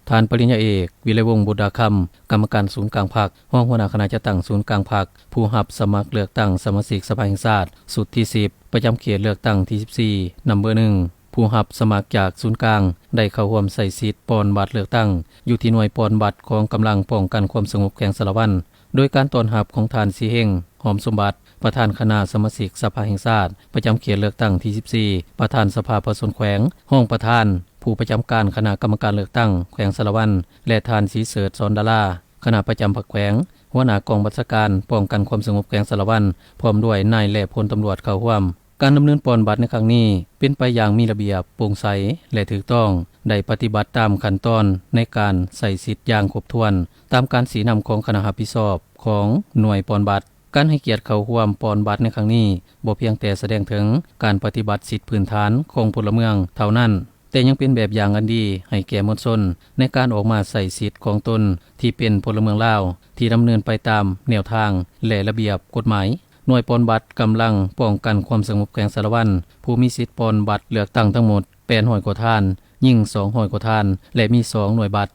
ທ່ານປະລິນຍາເອກ ວິໄລວົງ ບຸດດາຄຳ ກຳມະການສູນກາງພັກ, ຮອງຫົວໜ້າຄະນະຈັດຕັ້ງສູນກາງພັກ, ຜູ້ຮັບສະໝັກເລືອກຕັ້ງສະມາຊິກສະພາແຫ່ງຊາດຊຸດທີສິບ ປະຈຳເຂດເລືອກຕັ້ງທີສິບສີ່ ນຳເບີໜຶ່ງ, ຜູ້ຮັບສະໝັກຈາກສູນກາງ ໄດ້ເຂົ້າຮ່ວມໃຊ້ສິດປ່ອນບັດເລືອກຕັ້ງ ຢູ່ທີ່ໜ່ວຍປ່ອນບັດຂອງກຳລັງປ້ອງກັນຄວາມສະຫງົບແຂວງສາລະວັນ ໂດຍການຕ້ອນຮັບຂອງທ່ານ ສີເຮງ ຫອມສົມບັດ ປະທານຄະນະສະມາຊິກສະພາແຫ່ງຊາດ ປະຈຳເຂດເລືອກຕັ້ງທີສິບສີ່, ປະທານສະພາປະຊາຊົນແຂວງ, ຮອງປະທານ, ຜູ້ປະຈຳການຄະນະກຳມະການເລືອກຕັ້ງແຂວງສາລະວັນ ແລະ ທ່ານ ສີເສີດ ສອນດາລາ ຄະນະປະຈຳພັກແຂວງ, ຫົວໜ້າກອງບັນຊາການປ້ອງກັນຄວາມສະຫງົບແຂວງສາລະວັນ ພ້ອມດ້ວຍນາຍ ແລະ ພົນຕຳຫຼວດເຂົ້າຮ່ວມ. ການດຳເນີນປ່ອນບັດໃນຄັ້ງນີ້ ເປັນໄປຢ່າງມີລະບຽບ, ໂປ່ງໃສ ແລະ ຖືກຕ້ອງ, ໄດ້ປະຕິບັດຕາມຂັ້ນຕອນໃນການໃຊ້ສິດຢ່າງຄົບຖ້ວນ ຕາມການຊີ້ນຳຂອງຄະນະຮັບຜິດຊອບຂອງໜ່ວຍປ່ອນບັດ. ການໃຫ້ກຽດເຂົ້າຮ່ວມປ່ອນບັດໃນຄັ້ງນີ້ ບໍ່ພຽງແຕ່ສະແດງເຖິງການປະຕິບັດສິດພື້ນຖານຂອງພົນລະເມືອງເທົ່ານັ້ນ, ແຕ່ຍັງເປັນແບບຢ່າງອັນດີໃຫ້ແກ່ມວນຊົນ ໃນການອອກມາໃຊ້ສິດຂອງຕົນທີ່ເປັນພົນລະເມືອງລາວ ທີ່ດຳເນີນໄປຕາມແນວທາງ ແລະ ລະບຽບກົດໝາຍ. ໜ່ວຍປ່ອນບັດກຳລັງປ້ອງກັນຄວາມສະຫງົບແຂວງສາລະວັນ ຜູ້ມີສິດປ່ອນບັດເລືອກຕັ້ງທັງໝົດ ແປດຮ້ອຍກວ່າທ່ານ, ຍິງສອງຮ້ອຍກວ່າທ່ານ ແລະ ມີສອງໜ່ວຍບັດ.